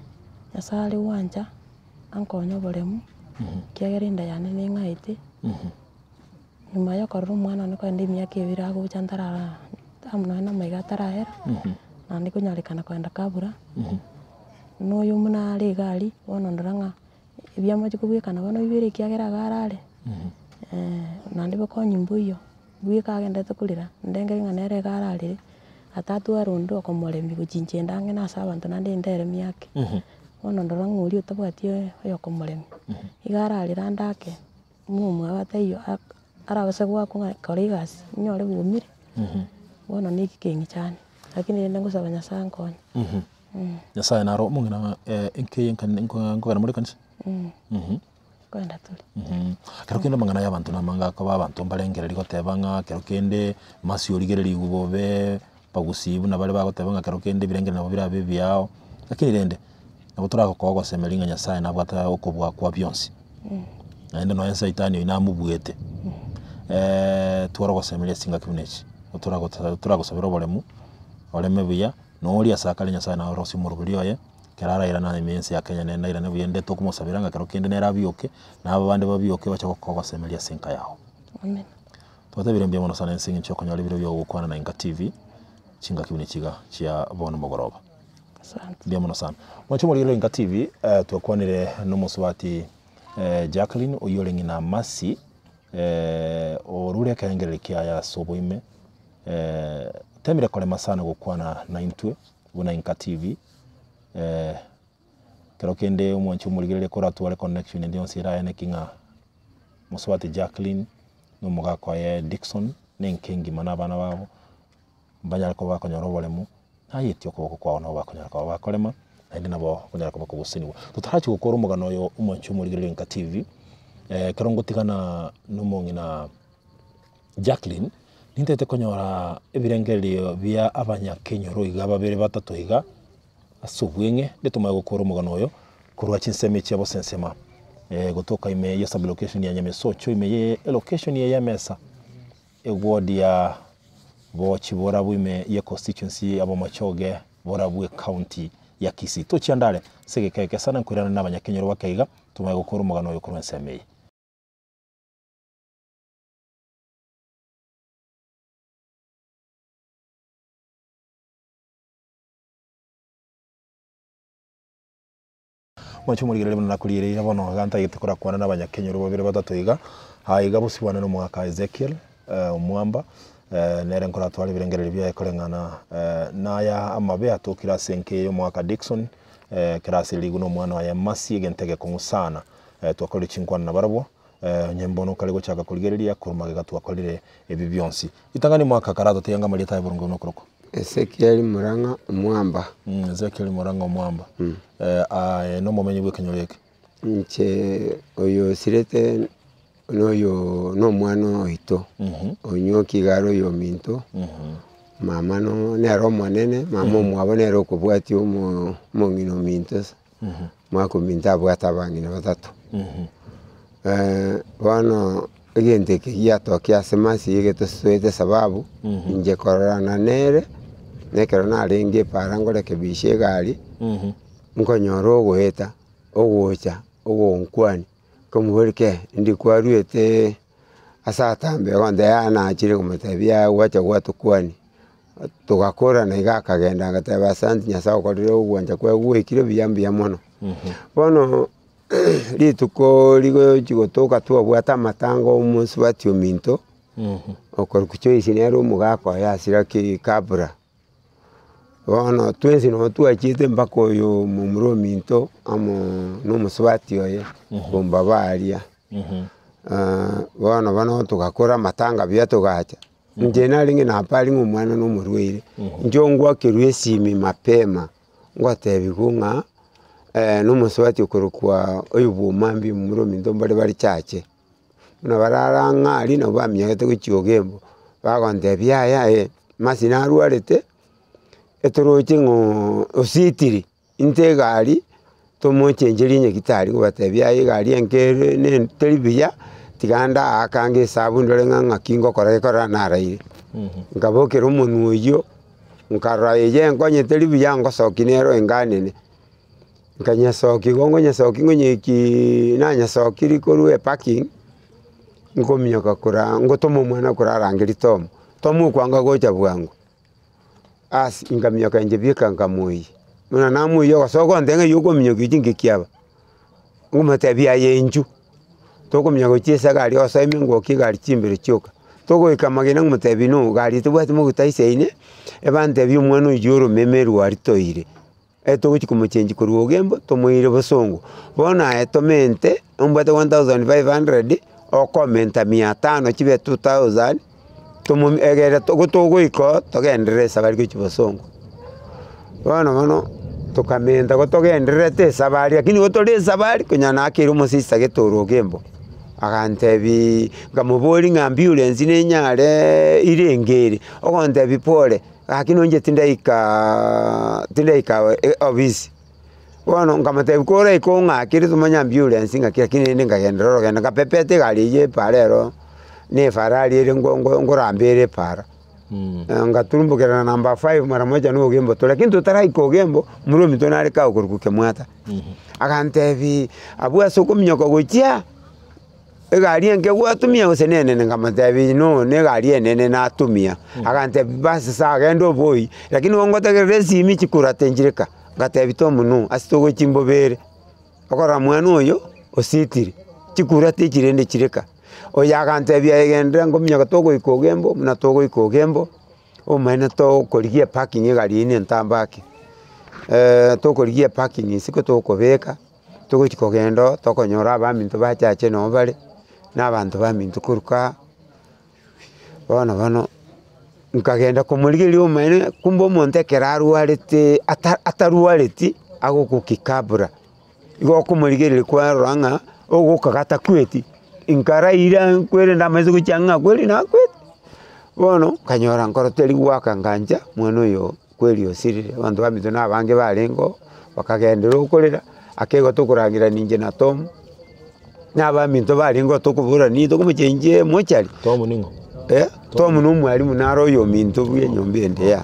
Nyasaye are gwancha, ankonye oboremu, ekiagera enda yane neng'aete, nyuma ya okorora omwana one kogenda emiaka ebere agocha ntarara amo nonye na amaiga atarahera, naende konyarekana kogenda kabura, na oyo buna are iga aria, bono ndora ng'a ebiamochie kobwekana bono bibere ekiagera iga arare, naende bokonyi mboiyo. Bweka agenderete korera, ndengere ng'a nere iga ararere, atatware onde okomoremia gochincha ende ang'e na ase abanto naende ende ere miake. Bono ndora ng'a oria otabwati oyokomoremia, iga ararere ande ake, buna omwabo ataiyo ak- arabase goakwa ng'a kora egasi, onyore bwaumire, bono na eki keng'ichane, lakini rende ngosaba Nyasaye ankonye. Nyasaye naro omong'ina enka eye nkogenda more ekanisa? Nkoenda tore. Ekero kende amang'ana ya abanto namange akoba abanto mbarengereria goteba ng'a ekero kende masi origererigwe bobe, bagusii buna bare bagoteba ng'a ekero kende ebirengererio nabo birabe ebiao, lakini rende, nabo toragokoa ogosemeria ng'a Nyasaye nabwate okobua kwa bionsi, naende nonye saitani oyio namobuete, tware ogosemeria ase chingaki buna echi, toragosa toragosabera oboremu, oreme buya, na oria ase akare Nyasaye narosie omoroberi oye. Ekero arairane ime ense ya Kenya nere nairane buya ende tokomosabera ng'a kero kende nere abioke, na aba bande babioke bache gokogosemeria ase enka yao. Amina. Twatebire mbuya mono sana ense eng'encho yokonyora ebiro bia ogokwana na Inka TV, chingaki buna echi iga chia bono mogoroba. Asante. Mbuya mono sana. Mwanche omorigereria Inka TV, eh, twakwanire na omosubati eh, Jacqueline oyio ore ng'ina Mercy, eh, orure ekerengererio kiaye ase oboime, eh, temire korema sana gokwana naintwe buna Inka TV, eh, Ekero kende omwanchi omorigereria koratware connection ende yonsi erayaneki ng'a mosubati Jacqueline na omogaka oye Dickson na enka engima na abana babo, mbanyare koba bakonyora oboremu, nayetie okoboko kwao nabo bakonyara koba bakorema, naende nabo okonyara koba kogosenigwa. Totarachia gokora omogano oyo omwanchi omorigereria Enka TV, ekero ngotigana na omong'ina Jacqueline, nintagete konyora ebirengererio bia abanyakenyoro iga babere batato iga. Ase obweng'e, nde tomanye gokora omogano oyo korwa chinsemo echi chia bosensema, gotoka ime ye sub-location ya Nyamesocho ime ye elocation eye y'emesa, eward ya Bochi Borabu ime ye constituency ya Bomachoge Borabu ecounty ya Kisii. Tochia ande are ase egeka eke sana nkoirana na abanyakenyoro bake iga tomanye gokora omogano oyo korwa ensemo eye. Mwanche omorigereria buna nakoriereire bono iga ntagete korakwana na abanyakenyoro babere batato iga, aa iga bosio bwane na omogaka Ezekiel omwamba, nere nkoratware ebirengererio biaye koreng'ana naya amabe atokire ase enka eye y'omogaka Dickson, ekero asirerigwe na omwana oye Mercy egento egekong'u sana, twakorire chinkwana nabarabwo. Onye mbono okare gochaka korigereria korwa magega twakorire ebi bionsi. Ritang'ani mwaka karatotebi anga amarieta aye boronge buna okorokwa. Ezekiel Murang'a Omwamba. Ezekiel Murang'a Omwamba. Aye nomomenyi bw'ekenyoro eke? Inche oyo osirete noyo nomwana oito, onyoki iga are oyominto, mama no nere omonene, mama omwabo nere okobwatia omo omong'ina ominto. Omwaka ominto abwate abang'ina batato. Bono egento eke giatokia ase masi egetosoete sababu, inche kororana nere, na ekero narenge epara ngorekebisha egari, nkonyora ogoeta, ogocha, ogonkwania, nkomoboria kei, indi kwarwete ase atambe igo yaya nachire komotebia yaya gwacha gwatokwania. Togakorana iga akagenda agateba asanti Nyasaye okorire ogwancha kwaye gwaikire buya mbuya mono. Bono rituko rigochi gotoka twabwate amatanga omosubati ominto, okorokwa Joyce nere omogaka oye asira ki kabra. Bono twensi nabo twachiete mpaka oyo omomura ominto amo na omosubati oye, bombaba aria. Bono bono togakora amatanga buya togacha. Inche narenge napari ng'a omwana na omorwaire, inche ngwakerwa esimi mapema, ngotebigwa ng'a na omosubati okorokwa oyo bwa omambia omomura ominto mbare bare chache. Buna barara ang'e aria nabo baminyogete gochia ogembo, bagontebia yaya eh, masi narwarete, etoroche ng'o ositiri. Intwe egari tomochencherie nyagitari ngobatebia aye egari enke ere ne teri buya, tiga ndaakange esabu ndore ng'a ng'aki ngokora gekorora naraire. Nkabokera omonwe oyio, nkarora eye enkonye teri buya ngosokia nero enganene. Nkanyesokia igo ngonyesokia ngonyekiiii nanyesokirie korwa eparking, nkominyoka koraa ngotoma omwana korarangeria Tom, Tom okwanga gocha bwango. Asi nkaminyoka inche bieka nkamoyia, buna namoyia ogosoa ogontebia ng'a eywo okominyokia ochia inki kiaba, nkomotebia aye inchuo, tokominyoka gochia ase egari osoe ime ngwokia egari chimbero chioka, togoika magena nkomotebia no gari tebwati maguta aisaine, ebantebie omwana oywo oromeme erwari toire, etogochi komochengi korwa ogembo tomoire bosongo. Bono aye tomente, ombwate 1500, okomenta mia tano chibe 2000. Tomo egere togoika oo togenderere esabari gochia bosongo. Bono bono tokamenta gotogendererete esabari lakini gotore esabari konya nakeire omosista gete ore ogembo, agantebiiii nkamoboria ng'a ambulance nenyareee irenge ere, ogontebia pole, gaki nonye tindaikaaa tindaika ofisi. Bono nkamotebia koraike ong'akere tomanye ambulance ng'aki lakini rende nkagenderera orogendo nkapepeta egari eywo epara ero, na efarari ere ngo ngo ngoramba ere epara. Ngaturumbokerana number five mara moja na ogembo tore, lakini totaraika ogembo, omorwa ominto nare kagokorokwa Kemwata, agantebiii abwo ase okominyoka gochia. Egari enke gwatumia gose na enene? Nkamotebia no na egari enene natumia. Agantebia basi sawa genda oboyi, lakini igo ngotegerera esimi chikurate nchireka. Ngatebia Tom no, ase togochia mbobere, okorora mwana oyo ositire, chikurate echi rende chireka. Oyo agantebia aye genderera nkominyoka togoika ogembo buna togoika ogembo, omaene tokorigia eparking egari eywo na entambe ake, tokorigia eparking isiko tokobeka. Togochi kogenda oo, tokonyora abaminto bachache noo bare, na abanto baminto korwa kaa, bono bono, nkagenda komorigereria omonene, kumbe omonto ekero arwarete ata atarwareti, agogokia kabla, igo okomorigereria kwarora ng'a ogokaga atakweti, nkaraira nkwerende amaiso gochia ng'a kweri nakwete. Bono, nkanyora nkoro teri goaka ngancha, mwana oyo. Kweri osirire, abanto baminto na abange barenge oo, bakagenderera okorera, ake igo tokorangerania inche na Tom, na abaminto barenge oo tokoborania tokomochenchia emochari. Tom ning'o? Eh, Tom na omwalimu naro oyo ominto bwa enyomba ende ya.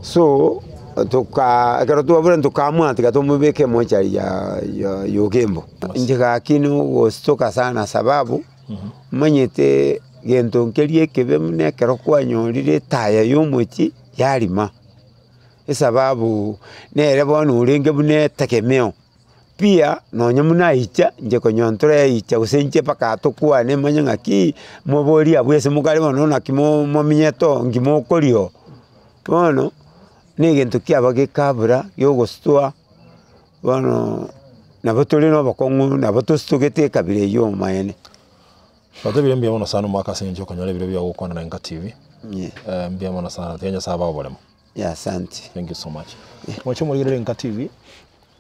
So, tokaa ekero twaborania tokaamua tiga tomobeke emochari ya ya ya Ogembo. Inche gaki nogostuka sana sababu, omanyete gento nkeria ekebe buna ekero kwanyorire etaya ya omochie. Yarima, esababu nere bono orenge buna etegemeo, pia nonye buna aicha inche konya ntoreicha gose inche mpaka tokwane manye ng'aki, moborie abwo ase mokare bono naki mo momenyete oo nki mokoria oo. Bono, na egento kiaba gekabura giogositwa, bono nabo tore na obokong'u nabo tositogete ekabira eywo omaene. Twatebire mbuya mono sana omwaka ase eng'encho okonyora ebiro bia gokwana na Enka TV. Yeah. Eh, mbuya mono sana tiga Nyasaye abae oboremo. Yeah, asante. Thank you so much. Moche omorigereri Enka TV,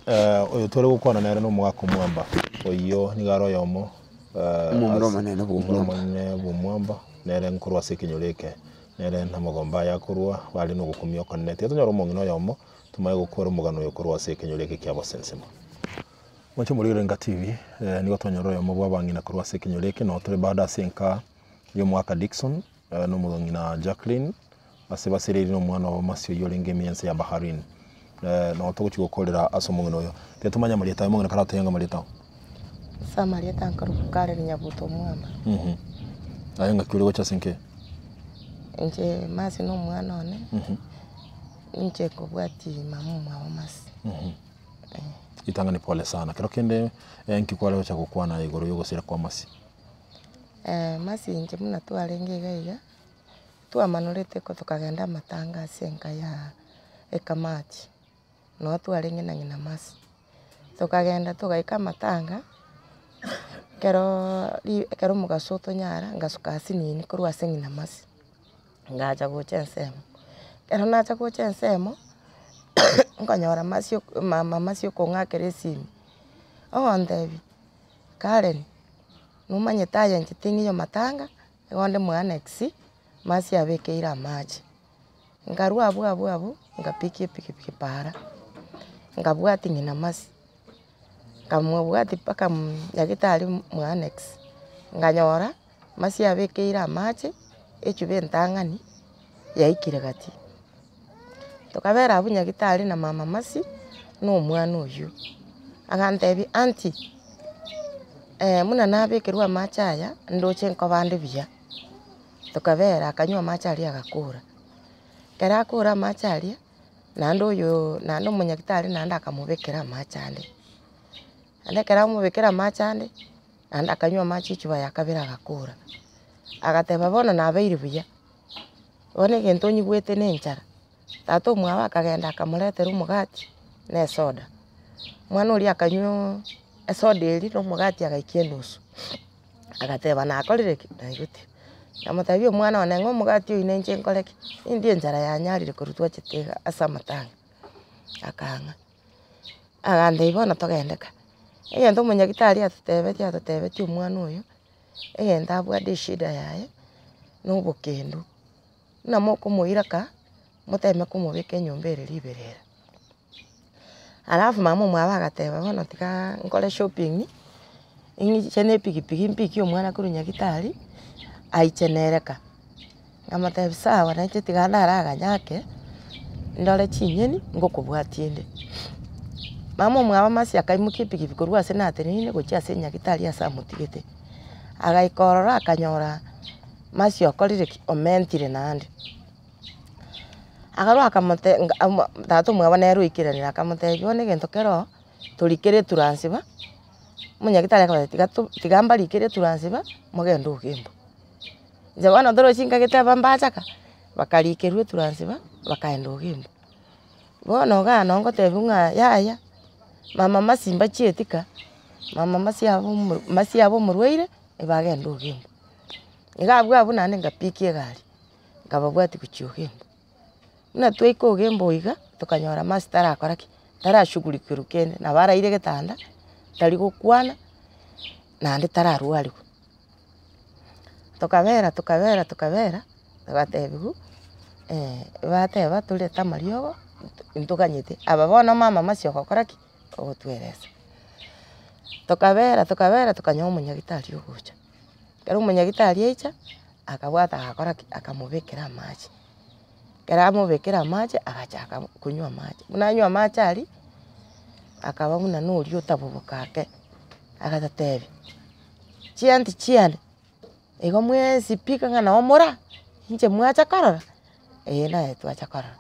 eh, oyo tware gokwana nere na omogaka omwamba oyio nigo are oyomo eh, Omomura ase- omonene bwa omomura Omwamba. omonene bwa Omwamba, nere nkorwa ase ekenyoro eke, nere namagomba aye akorwa, bare na ogokumia okonene. Tiga tonyore omong'ina oyomo, tomanye gokora omogano oyo korwa ase ekenyoro eke kia Bosensemo. Moche morigererie Enka TV, nigo twanyora oyomo bwa abang'ina korwa ase ekenyoro eke, noo tore bado ase enka y'omwaka Dickson, na omong'ina Jacqueline, ase basereiri na omwana obo Mercy oyio orenge ime y'ense ya Bahrain. Noo togochia gokorera ase omong'ina oyo. Tiga tomanye amarieta aye omong'ina karatoe ng'a amarieta ao. Ase amarieta nkorokwa Karen Nyabuto Omwamba. Aye ng'aki ore gocha ase enka eye? Inche Mercy na omwana one, inche nkobwatia mama omwabo Mercy. Ritang'ani pole sana. Kero kende nki kware gocha gokwana igoro y'ogosira kwa Mercy? Mercy inche buna twarenge iga iga, twamanorete ko tokagenda amatanga ase enka ya ekamati, noo twarenge na ng'ina Mercy. Tokagenda togaika amatanga, ekeroooo ri ekero omogaso otonyara, ngasuka asinini korwa ase ng'ina Mercy. Ngacha gocha ensemo, ekero nacha gocha ensemo, nkonyora masio mama masio okong'akera esimi, ogontebia, Karen, nomanyete aye inche ting'iyo matanga, igo onde mwa annex, masio abekeire amache. Nkarwa abwo abwo abwo, ngapikia epikipiki paara, nkabwatia ng'ina Mercy, nkamobwatia mpaka nyagetari mwa annex, nkanyora. Mercy abekeire amache, echuba entang'ani, yaikire gati. Tokabera abwo nyagetari na mama Mercy, na omwana oyio. Agantebia aunty, buna nabekerwa amache aya, ndoche nkoba nde buya. Tokabera akanywa amache aria agakora. Ekero akora amache aria, naende oyooo naende omonyagitari naende akamobekera amache ande. Naende ekero amobekera amache ande. Naende akanywa amache echuba ya kabere agakora, agateba bono nabeire buya, bono egento onyigwete na enchara. Tata omwabo akagenda akamoretera omogati na esoda, omwana oria akanywa esoda eria na omogati agaikia enusu, agateba nakorire ki? Naigotire. Nkamotebia omwana one ng'a omogati oyio ninche nkore ki? Nindie enchara yanyarire korwa twachete iga ase amatanga, akang'a. Agantebia bono togende ka, egento omonyagitari atotebetie atotebetie omwana oyo, egento abwate eshida yaye, na obokendu, buna mokomoira ka, moteme komobeka enyomba ere riberera. Alafu mama omwabo agateba bono tiga nkore shopping, ing'iche na epikipiki mpikie omwana korwa nyagitari, aiche nere ka. Nkamotebia sawa nainche tiga ndaraganye ake, ndore chinyeni ngokobwatia inde. Mama omwabo Mercy akaimokia epikipiki korwa ase nateneine gochia ase nyagetari ase amotigete. Agaika ororo akanyora Mercy okorire ki? Omentire naende. Akarwa akamote nga amo tata omwabo nere oikeranire akamotebia bono egento kere oo, torikere eturansiba, omonyagitari akabatebia tiga to tiga mbarikere eturansiba, mogende ogembo. Inche bono torochi nkagete aba mbachaka, bakarikerwa eturansiba, bakaenda ogembo. Bono igaa noo ngotebiwa ng'a yaya, mama Mercy mbachieti ka, mama Mercy abe omo Mercy abe omorwaire, ebagende ogembo. Iga abwo abwo naende ngapiki egari, nkababwatia gochia ogembo. Buna twaika ogembo iga, tokanyora Mercy tarakora ki, tarashughulikerwa kende, nabo araire getanda, tari gokwana, naende tararwariwa. Tokabera tokabera tokabera, togatebiwa bateba torete amariogo, ntoganyete, aba bono mama Mercy ogokora ki, ogotweresa. Tokabera tokabera tokanyora omonyagitari ogocha, ekero omonyagitari aicha, akabwata agakora ki, akamobekera amache, ekero amobekera amache, agachaka konywa amache, buna anywa amache aria, akaba buna na oria otaboboka ake, agatotebia, chianti chiane, igo mwensi pi ng'a nabo mora, inche mwacha korora, eh naye twacha korora.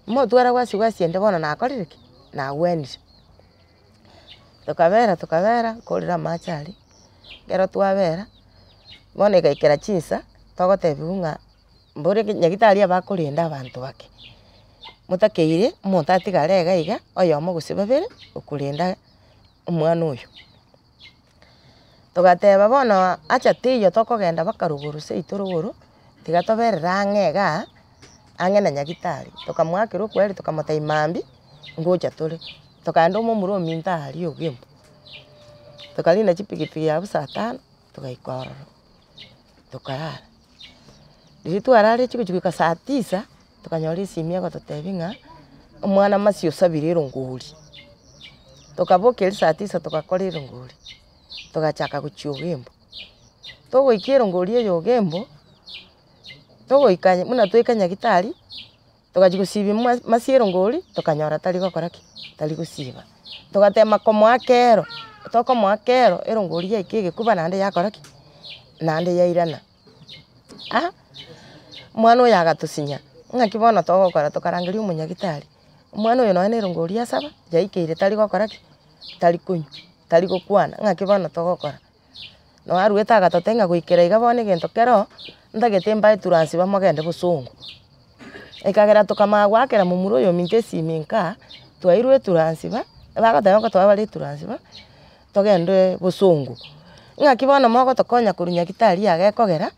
Motware wasi wasi ende bono nakorire ki? Nagwenire. Tokabera tokabera nkorire amache aria, ekero twabera, bono egaikera chinsa, togotebiwa ng'a mbore nyagetari abakorenda abanto bake, motakeire omonto atigare iga iga, oyomo gose babere, okorenda omwana oyo. Togateba bono acha teiyo tokogenda mpaka rogoro seito rogoro, tiga toberere ang'e igaa, ang'e na nyagitari. Tokamoakera okweri tokamotebia mambia, ngocha tore, tokaenda omomura ominto aria ogembo. Tokarina chipigipigi abwo saa tano, togaika ororo, tokarara. Riria twararire chigochi goika saa tisa, tokanyora esimi egototebia ng'a, omwana Mercy osabire erongori. Tokaboka erio saa tisa togakora erongori, togachaka gochia ogembo. Togoika erongori eye ogembo, togoika buna twaika nyagetari, togachia gosibia ma- Mercy erongori, tokanyora tari gokora ki? Tari gosiba. Togatema komoa kero, tokomoa kero, erongori yaika egekuba naende yakora ki? Naende yairana. Ah, omwana oyo agatosinya, ng'aki bono togokora tokarangeria omonyagitari, omwana oyo nonye na erongori asaba, yaikeire tari gokora ki? Tari konywa, tari gokwana, ng'aki bono togokora. Noo arwete agatotebia ng'a goikera iga bono egento kero, ntagete mbae turansiba mogende bosongo. Ekagera tokamanya goakera momura oyo ominto esimi nkaa, twairwe eturansiba, bagoteba ngotoa bare eturansiba, togende bosongo. Ng'aki bono mogotokonya korwa nyagetari iga gekogera,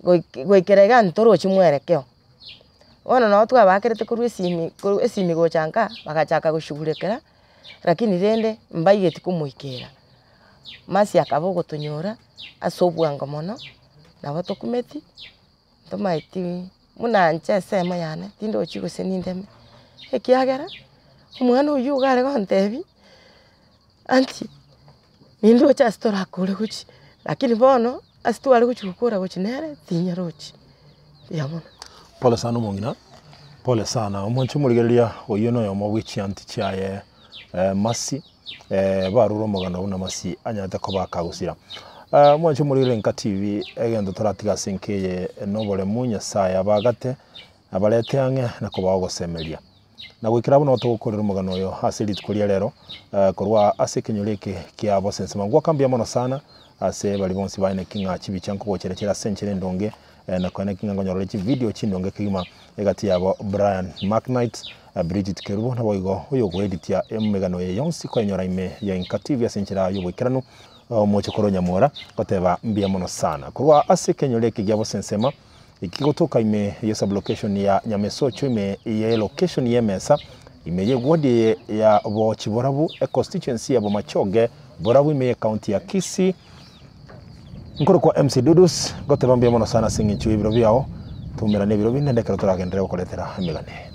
goik goikera iga ntorochi mwerekeo. Bono nabo twabakerete korwa esimi korwa esimi gocha nka, bagachaka goshughulikera, lakini rende mbaigeti komoikera. Mercy akaba ogotonyora ase obwango mono, nabo tokumeti, ntomaeti buna inche ensemo yane tindochi gose nindeme, ekiagera omwana oywo iga are gontebia. Aunty, nindoche ase torakore gochia, lakini bono ase tware gochia gokora gochia nere, tinyarochi, mbuya mono. Pole sana omong'ina, pole sana. Omwanche omorigereria oyio noyomo bwe chianti chiaye Mercy, barure omogano buna Mercy anyarete koba akagosira. Omwanche omorigereria Enka TV, egento toratiga ase enka eye noboremu Nyasaye abagate, abarete ang'e na kobaa ogosemeria. Na goikera abwo nabo togokorera omogano oyo ase rituko ria rero, korwa ase ekenyoro eke kia Bosensema. Ngoaka mbuya mono sana ase baria bonsi baeneki ng'a chibicha nkogochera chire ase enchera endonge, na koeneki ng'a nkonyorore chividio chindonge kegima egati yabo Brian Macknight, Bridget Kerubo, naboigo oyogoeditia emegano eye yonsi koenyora ime ya Enka TV ase enchera y'oboikeranu, omochokoro Nyamora, goteba mbuya mono sana. Korwa ase ekenyoro eke gia Bosensema, Eki gotoka ime ye sublocation ya Nyamesocho ime ye location y'emesa ime ye ward eye ya Bochi Borabu e constituency ya Bomachoge Borabu ime ye county ya Kisii. Nkorokwa MC Dudus, ngoteba mbuya mono sana ase eng'encho y'ebiro biao, toumerane ebiro binde ekero toragenderere gokoretera emegano eye.